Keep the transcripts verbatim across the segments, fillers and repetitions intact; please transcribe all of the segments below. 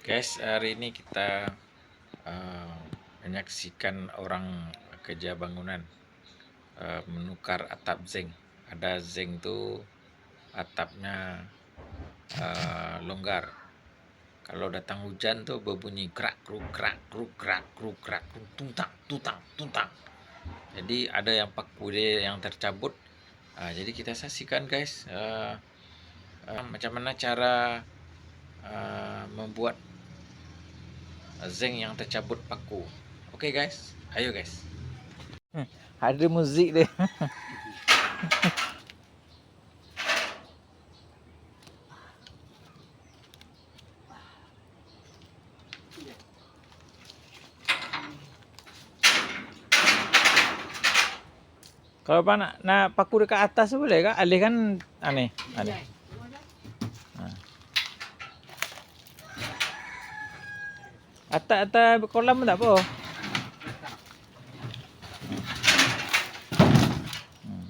Guys, hari ini kita, eh, menyaksikan orang kerja bangunan, eh, menukar atap zinc. Ada zinc tu atapnya, eh, longgar. Kalau datang hujan tu berbunyi krak kruk, krak kruk, krak kruk, krak kruk, tungtang, tungtang, tungtang. Jadi ada yang paku dia yang tercabut. Ah, jadi kita saksikan, guys, eh, eh, macam mana cara, eh, membuat zinc yang tercabut paku. Oke, guys, ayo, guys. Hmm, ada muzik dia. Kalau pa nak, nak paku dekat atas tu boleh kah? Alih kan aneh, aneh. Ha. Atas, atas kolam pun tak apa. Hmm.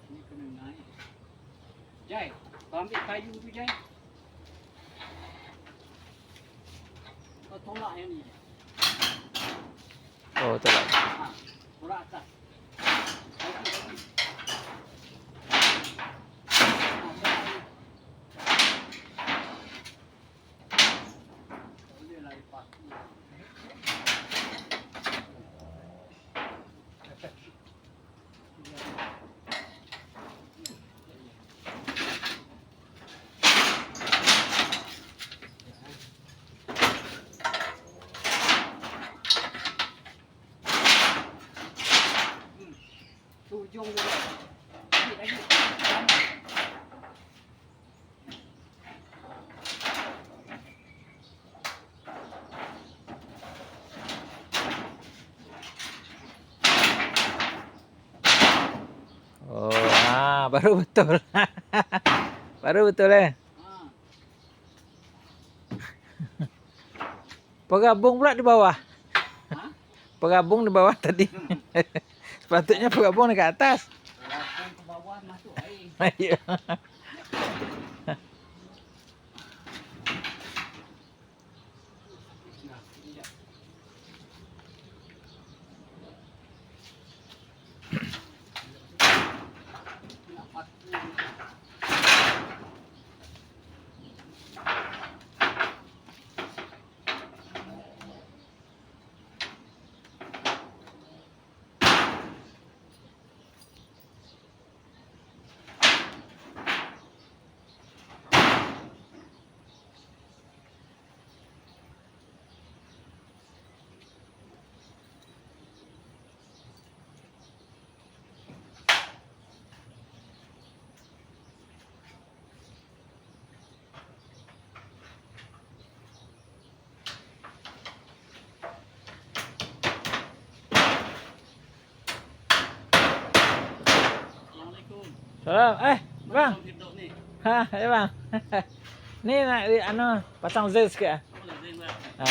Ini kena naik. Jai, kau ambil kayu tu, Jai. Kau tolak yang ni. Oh, tolak. Ha, tolak atas. Lagi, lagi. Ha, tolak ni. Oh, ah, baru betul. Baru betul, eh. Pagabung pula di bawah. Hah? Pagabung di bawah tadi. Sepatutnya pagabung di ke atas. Pagabung ke bawah, masuk air. Iya. Assalamualaikum. Salam. Eh, Bang. Bang Firdaus ni. Ha, ya, Bang. Ni nak di, anu, pasang zinc sikit, ah. Oh, zinc, Bang. Ha.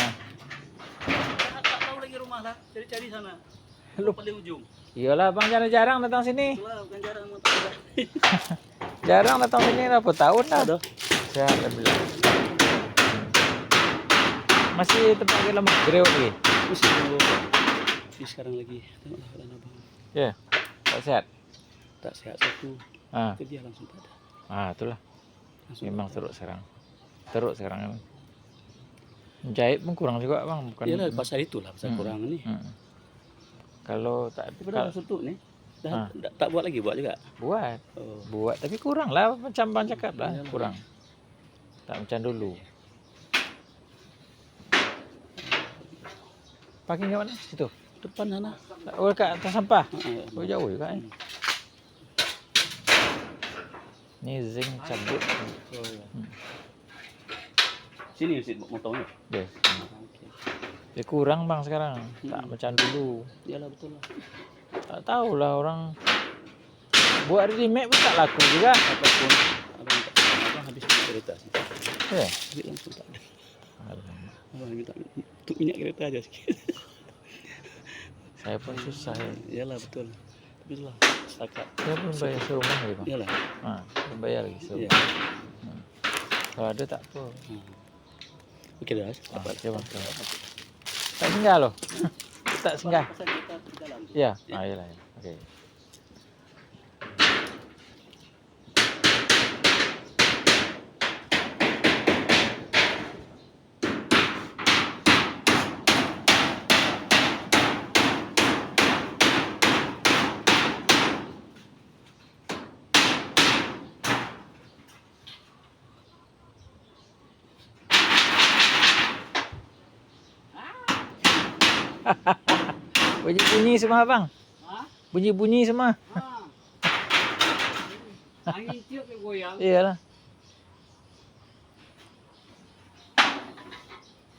Dah tak tahu lagi rumah lah. Cari-cari sana. Lu paling ujung. Iyalah, Bang jarang-jarang datang sini. Itulah, bukan jarang datang. Jarang datang sini, berapa tahun dah? Aduh. Sehat, alhamdulillah. Masih tempat lama, Grewok lagi? Masih Grewok. Ini sekarang lagi. Tengoklah keadaan abang. Ya, tak sehat? Tak sehat satu. Ah. Kerja langsung tak ada. Ah, itulah. Langsung Memang tak ada. Teruk sekarang. Teruk sekarang kan. Jahit pun kurang juga, Bang. Bukan Yalah, pasal itulah, pasal Hmm. kurang ni. Hmm. Kalau tak Tapi dah kal- suntuk ni. Dah, Ha. dah tak buat lagi, buat juga? Buat. Oh. Buat, tapi kurang lah, macam Bang cakap lah, Yalah. kurang. Tak macam dulu. Parking kat mana? Situ? Depan sana. Oh, kat atas sampah? Ha, ha, Oh, jauh juga, eh. Hmm. Ni zinc cabut. Oh, ya. Hmm. Sini, sini, motornya. Yes. Ah, oke. Ya, kurang, Bang, sekarang. Tak macam dulu. Iyalah, betul lah. Tak tahulah orang buat ready made pun tak laku juga. Ataupun abang, abang habis minyak kereta sih. Ya. Duit langsung tak ada. Alamak. Abang minta untuk minyak kereta aja sikit. Saya pun susah, ya. Iyalah, betul. Tapi itulah, setakat. Saya pun bayar serumah lagi, Bang. Iyalah. Ha, belum bayar lagi serumah. Iya. Hmm. Kalau ada tak apa. Hmm. Oke dah. Ah, oke, Bang. Tak singgah loh. Tak singgah. Pasal kita di dalam tu. Ya. Ah, iyalah, ya. Oke. Bunyi-bunyi semua, Bang. Hah? Bunyi-bunyi semua. Ha. Angin tiup yang goyang. Iyalah.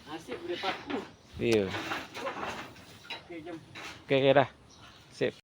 Nasib boleh paku. Iya. Oke, jom. Oke, oke, dah. Sip.